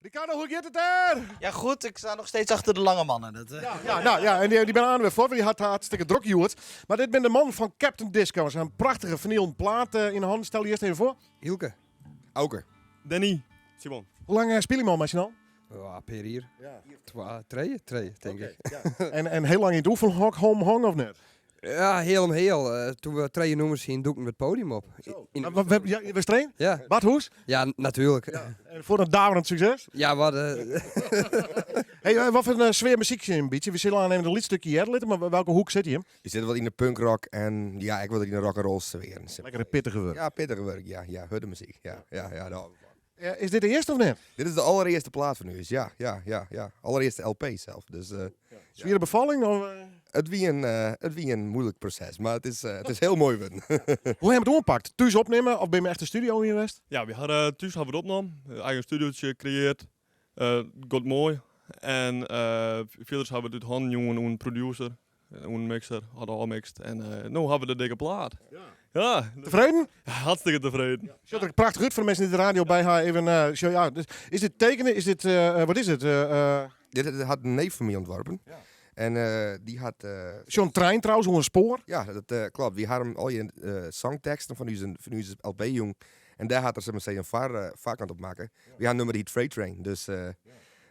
Ricardo, hoe giet it dêr? Ja, goed. Ik sta noch steeds achter de lange mannen. Dat, Ja, ja, nou, ja, en dy binne aanst wer fuort, want dy hat hartstikke drok hjoed. Mar dit binne de mannen fan Captain Disco. Se ha in prachtige finylen plaat yn 'e hannen. Stel je earst even foar. Hielke. Auke. Danny. Simon. Hoe lang spylje jim al mei syn allen? Ja, in pear jier. Twa, trije? Trije, tink ik. En hiel lang yn it oefenhok hong of net? Ja, heal om heal. Doe't we trije nûmers hienen, dûkten we it podium op. Yn Wa- Ja, je train? Ja. Badhûs? Ja, natuerlik. En foar in daverend sukses? Ja, wat... Hey, wat foar in sfear muzyk in bytsje? We sille aanst even in lyts stikje hearre litte, mar welke hoek sit jim? Je sitte wat yn de punkrock en ja, ek wat yn de rock'n'roll sfear. Lekkere pittige wurk. Ja, pittige wurk, ja. Ja, hurde muzyk. Ja, ja, ja, daar hou ik fan. Is dit de earste of net? Dit is de allerearste plaat fan ús, ja, ja, ja, ja. Allerearste LP sels. Dus, Swiere befalling? Of? It wie in muoilik proses, mar it is hiel moai wurden. Hoe ha jim it oanpakt? Thús opnimme of binne jim echt de studio yn west? Ja, we ha thús ha we it opnommen. Eigen studiotsje kreëarre. Giet moai. En fierders ha we it út hannen jûn oan in producer, oan in mixer, hat ôfmixed. En no ha we de dikke plaat. Ja. Tefreden? Hartstikke tefreden. Sjocht der prachtich út foar de minsken dy't de radio by ha. Even, sjo, ja, dus, is dit tekene? Is dit, wat is it? Dit hat in neef fan my ûntworpen. En dy hat... Sjoch in trein trouwens, oer in spoar. Ja, dat kloppet. Wy ha him al dy songteksten fan ús LP jûn. En dêr hat er sis mar in foarkant op makke. Wy ha in nûmer hyt Freight Train. Dus,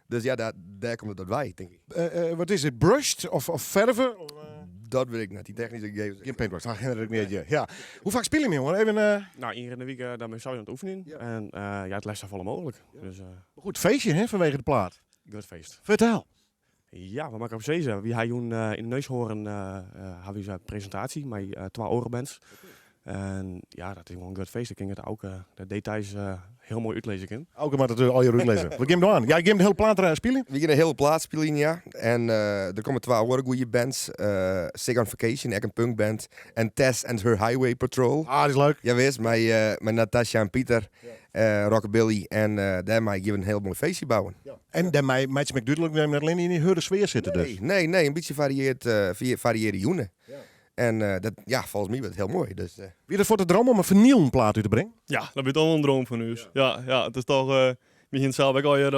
dus ja, dêr komt it wat wei, tink ik. Wat is it, brushed of ferve? Of, Dat wit ik net, dy technyske gegevens. Gjin paintbrush, dat herinner ik my net. Ja. Hoe faak spylje jim, jongen? Even, Nou, ien kear yn de wike dan bin ik sowieso oan it oefenjen. En ja, it leafst safolle mooglik. Dus, Goed feestje, hè, fanwege de plaat. Grut feest. Fertel. Ja, wat moat ik op sizze? Wy ha jûn yn de Neushoorn ha wy ús presintaasje mei twa oare bands. En ja, dat is gewoan in grut feest. Ik tink dat Auke de details hiel moai útlizze kin. Auke moat it allegear útlizze. Wat gean we dwaan? Ja, gean we de hiele plaat spyljen? We gean de hiele plaat spyljen, ja. En der komme twa oare goede bands. Sick on Vacation, ek in punkband. En Tess and Her Highway Patrol. Ah, dat is leuk. Jawis, mei Natasja en Pieter. Rockabilly. En dêrmei gean we in hiel moai feestje bouwen. En dêrmei meitsje ik dúdlik dat we net allinne yn dy hurde sfear sitte dus. Nee, nee, nee, in bytsje farieard, fariearde jûne. En dat, ja, folgens my wurdt it hiel moai. Dus, Wie dat fuort de droom om in finylen plaat út te bringen? Ja, dat wie toch wol in droom fan ús. Ja, ja, it is toch, wy hiene sels ek allegear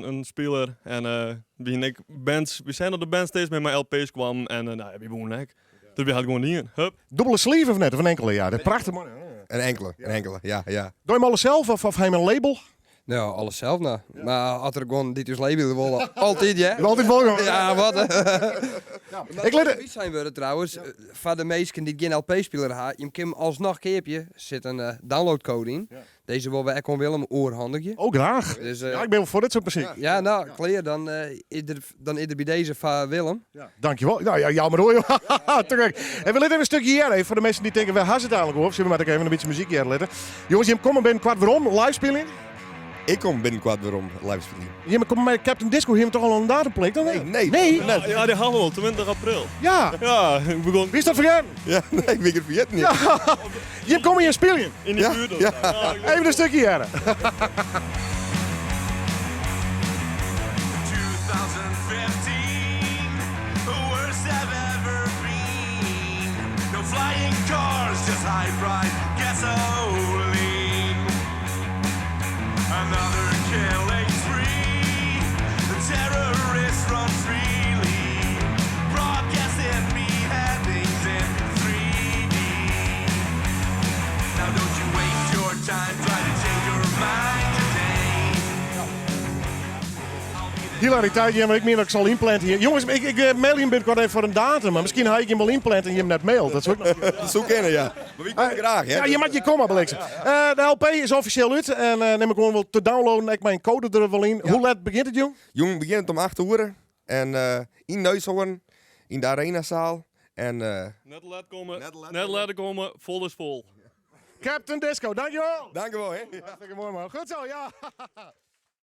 in spiler en wy hiene ek bands, wy seagen dat de bands steeds mear mei LP's kwamen en nou ja, wy woene ek. Dus wy ha it gewoan dien. Hup. Dûbele sleeve of net? Of in inkele? Ja, dat prachtich moai. In inkele, in inkele, ja, ja. Doe jim alles sels of ha jim in label? Nou, alles sels nou. Mar as der guon dy't ús labelje wolle, altyd ja. Altyd wolkom. Ja, wat? Ja. Ik lit it sein wurde trouwens, foar de minsken dy't gjin LP-spiler ha, jim kinne him alsnoch keapje. Sit in downloadcode yn. Dizze wolle we ek oan Willem oerhandigje. Oh, graach. Dus, ja, ik bin wol foar dit soart muzyk. Ja, nou, klear. Dan is der, dan is der by dizze foar Willem. Ja, dankjewol. Nou ja, jou mar oer, joh. Te gek. En we litte even in stikje hearre, even foar de minsken dy't tinke, wêr ha se it eigenlik oer? Sille we mar even in bytsje muzyk hearre litte. Jonges, jim komme binnenkoart werom, live spyljen? Ik kom binnenkoart werom, live spyljen. Jim komme mei Captain Disco, hiene we toch al in datum plikt? Nee, nee. Nee? Ja, dy ha we al, 20 april. Ja. Ja, ik begûn. Wie'st dat fergetten? Ja, nee, ik bin it fergetten. Ja. Jim komme hjir spyljen. Yn de buert. Ja. Even in stikje hearre. Hilariteit, ja, mar ik mien dat ik se al ynpland hie. Jonges, ik mail jim binnenkort even foar in datum, mar miskien ha ik jim al ynpland en jim net maild. Dat soe ek noch Dat soe kinne, ja. Mar wy komme graach, hè. Ja, jim moatte hjir komme, bliksem. De LP is offisjeel út en nim ik oan wol te downloaden, ek mei in koade der wol yn. Hoe let begjint it jûn? Jûn begjint it om 8 oere en yn Neushoorn, yn de Arenazaal. En, Net te let komme, net letter komme, fol is fol. Captain Disco, dankjewol! Dankjewol, hè. Hartstikke moai, man. Goed zo, ja!